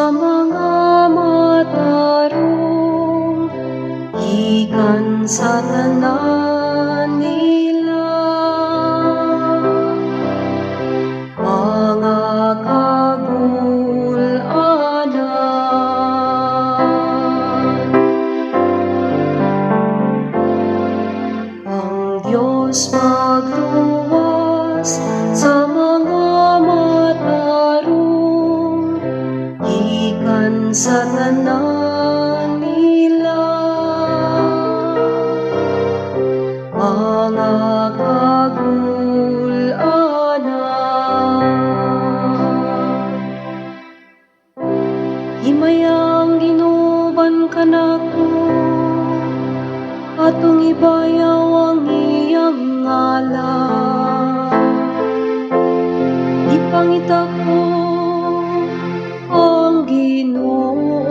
sa mga matarong gikan sa tanan nila mga kagul-anan. Ang Diyos magluwas sa mga matarong gikan sa tanan nila mga kagul-anan. Himayang ginuban kanako, atong ibayaw ang iyang ngalan. Ipangita ko ang Ginoo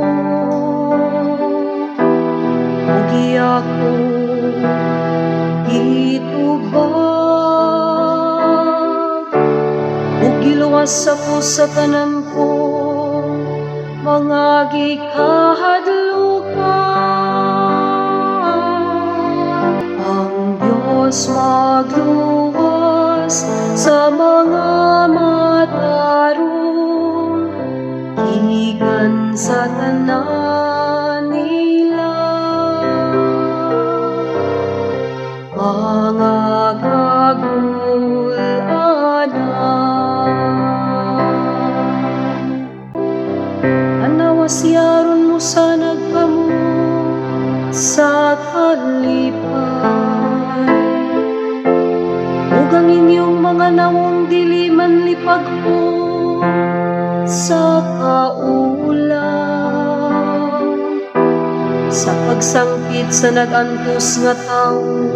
ug iya ko gitubag, ug giluwas ako sa tanan ko mga gikahadlukan. Ang Diyos magluwas sa mga matarong gikan sa tanan nila mga kagul-anan. Tanawa siya aron mosanag kamo sa kalipay, ug ang inyong mga nawong dili manlipag-on sa kaulaw. Sa pagsangpit sa nag-antos nga tawo,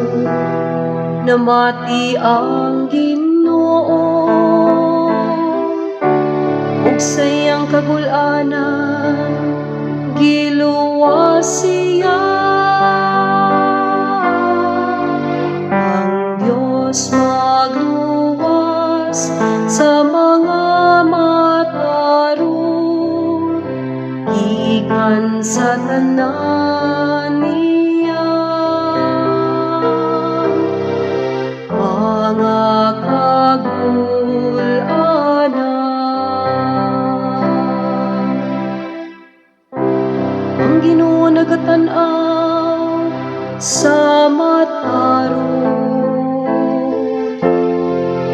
namati ang Ginoo, ug sa iyang kagul-anan giluwas siya. Ang Diyos magluwas sa mga matarong gikan sa tanan niya mga kagul-anan. Ang Ginoo nagatan-aw sa matarong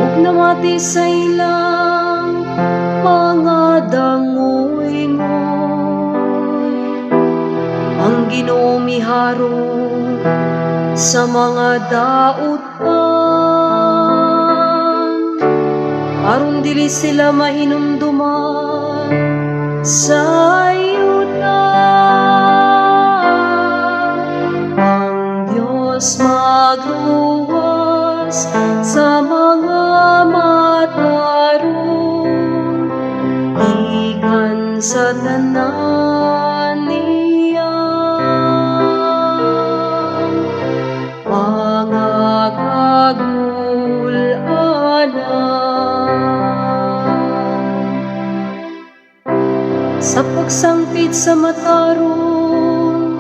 ug namati sa ilang mga dangoy-ngoy. Ang Ginoo miharong sa mga dautan aron dili sila mahinumduman sa yuta. Ang Diyos magluwas sa mga matarong gikan sa tanan niya mga kagul-anan. Sa pagsangpit sa matarong,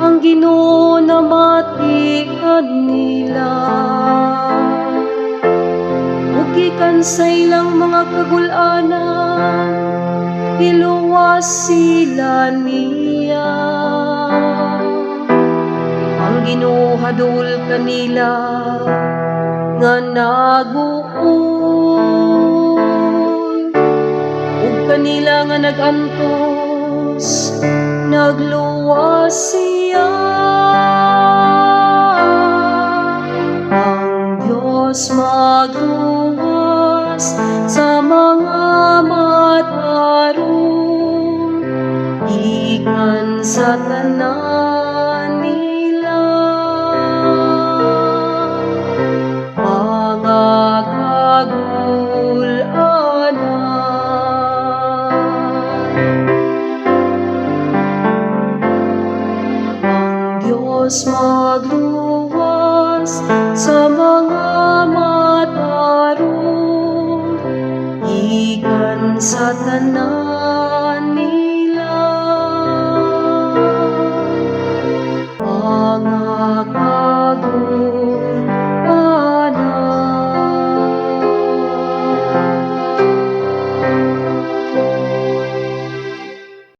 ang Ginoo namati kanila, ug gikan sa ilang mga kagul-anan giluwas sila niya. Ang Ginoo haduol kanila nga naguol, ug kanila nga nag-antos nagluwas siya. Ang Diyos magluwas sa mga matarong gikan sa tanan nila mga kagul-anan. Ang Diyos